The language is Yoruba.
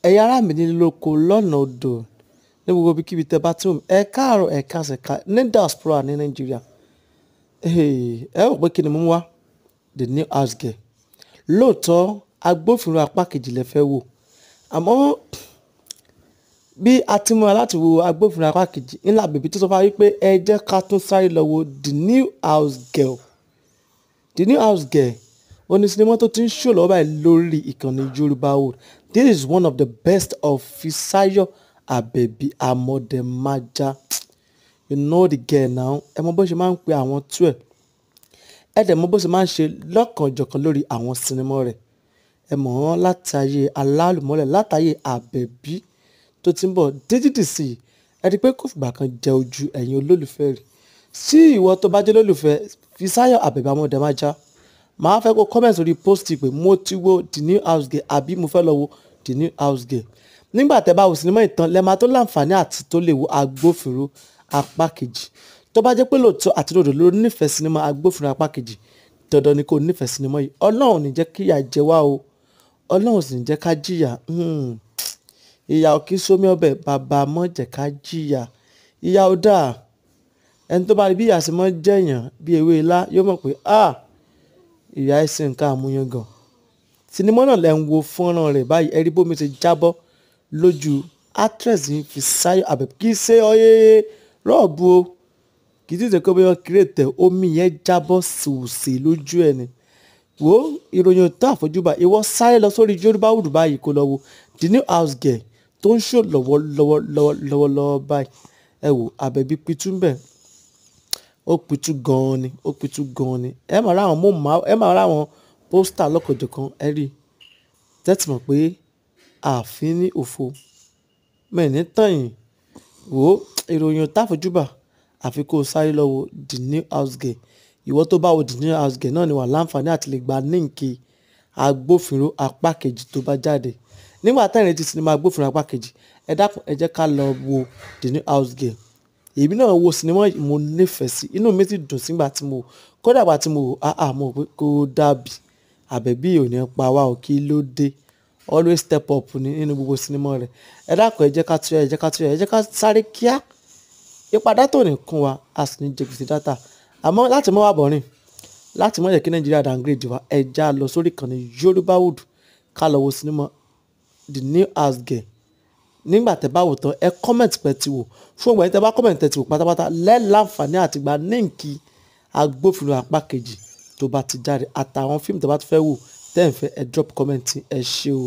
Ẹ̀yin ará mi nílé lóko lọ́nà odò ní gbogbo ibikíbi tẹ́ bá tí wò mí, ẹ káàárọ̀, ẹ káàsán, ẹ ní diaspora ní Nàìjíríà. Ẹ rò pé kí ni mo mú wá? The New House Girl. Lóòótọ́ agbófinró apá kejì lẹ fẹ́ wò. Àmọ́ bí a ti múra láti wo agbófinró apá kejì, ńlá bèbí tó sọ fún wa wípé ẹ jẹ́ ká tún sáré lọ wo The New House Girl. The New House Girl ó ní sinimá tó ti ń ṣò lọ́wọ́ báyìí lórí ìkànnì Yorùbá. This is one of the best of Fisayo Abebi Amodemaja. You know the girl now. Ẹ mọ bó ṣe máa ń pe àwọn tú ẹ̀. Ẹ dẹ̀ mọ bó ṣe máa ń ṣe lọ́kànjọ̀kan lórí àwọn sinimá rẹ̀. Ẹ mọ̀ wọ́n látàyè alálùmọ́lẹ̀, látàyè Àbẹ̀bí tó ti ń bọ̀ títí dìsìn. Ẹ rí i pé kò fìgbà kan jẹ ojú ẹ̀yin olólùfẹ́ rẹ̀. Sí ìwọ tó bá jẹ́ olólùfẹ́ Fisayo Abebi Amodemaja, màá fẹ́ kó comment sórí post pé mo ti wo The New House Girl àbí mo fẹ́ lọ wo The New House Girl. Nígbà tẹ́ bá wo sinimá ìtàn, lẹ máa tó láǹfààní àti tó lè wo agbófinró apá kejì. Tó bá jẹ́ pé lóòótọ́ àti lódodo ló nífẹ̀ẹ́ sinimá agbófinró apá kejì, dandan ni kó nífẹ̀ẹ́ sinimá yìí. Ọlọ́run ò ní jẹ́ kí ìyà jẹ wá o. Ọlọ́run sì ní jẹ́ ká jìyà. Ìyà ò kí sómi ọbẹ̀, bàbá mọ́ jẹ́ ká jìyà. Ìyà ò dáa. Ẹni tó bá rí bí ìyà ṣe máa ń jẹ̀yàn bí ewé ilá yóò mọ̀ pé, ah! Ìyà ẹ ṣe nǹkan àmúyangàn. Sinimá náà lẹ ń wo fọ́nrán rẹ̀ báyìí. Ẹ rí bómi ṣe jábọ́ lójú actress yìí Fisayo Abebi. Kì í ṣe ọyẹ́ rọ́ọ̀bù o. Kì í sì ṣe pé bóyá wọ́n create ẹ̀, omi yẹn jábọ́ sòsè lójú ẹ ni. Wo ìròyìn tó àfojúbà. Ìwọ sáré lọ sórí Yorùbá báyìí kó lọ wo The New House Girl tó ń ṣò lọ́wọ́ lọ́wọ́ lọ́wọ́ lọ́wọ́ lọ́wọ́ báyìí. Ẹ wò Àbẹ̀bí pitú ń bẹ̀. Ó pitú gan-an ni, ó pitú gan-an ni. Ẹ máa rí àwọn móhùnmáwòrán, ẹ máa rí àwọn pósítà lọ́kànjọ̀kan, ẹ rí. Tẹ́tí mọ̀ pé ààfin ní òfo. Mẹ́ẹ̀ní tàn yín. Wò ìròyìn tó àfojúbà àfi kó sáré lọ wo The New House Girl. Ìwọ tó bá wo The New House Girl náà ni wà láǹfààní àti lè gba líǹkì agbófinró apá kejì tó bá jáde. Nígbà tẹ́ ẹ̀ ń retí sinimá agbófinró apá kejì, ẹ dákun ẹ jẹ́ ká lọ wo The New House Girl. Èmi náà wo sinimá yìí, mo nífẹ̀ẹ́ sí i. Inú mi sì dùn sígbà tí mo wò. Kódà ìgbà tí mo wò, àáà mo rò pé kó dàbí. Àbẹ̀bí ò ní pa wá o, kí ló dé? Always step up ní nínú gbogbo sinimá rẹ̀. Ẹ dákun ẹ jẹ́ ká túyà, ẹ jẹ́ ká túyà, ẹ jẹ́ ká sáré kíá. Ipa data ò ní kún wa, a sì ní jẹ gbèsè data. Àmọ́ láti má wà boring, láti má jẹ́ kí Nàìjíríà downgrade wa, ẹ já lọ sórí ìkànnì Yorùbá ká lọ wo sinimá The New House Girl. Nígbà tẹ́ bá wò tán, ẹ comment pé ti wò. Fún ìgbà tí ẹ bá comment ẹ ti wò pátápátá, lẹ́ láǹfààní àti gba líǹkì agbófinró apá kejì tó bá ti jáde àtàwọn fíìmù tí ẹ bá tún fẹ́ wò tẹ́ ẹ̀ ń fẹ́, ẹ drop comment, ẹ ṣé o.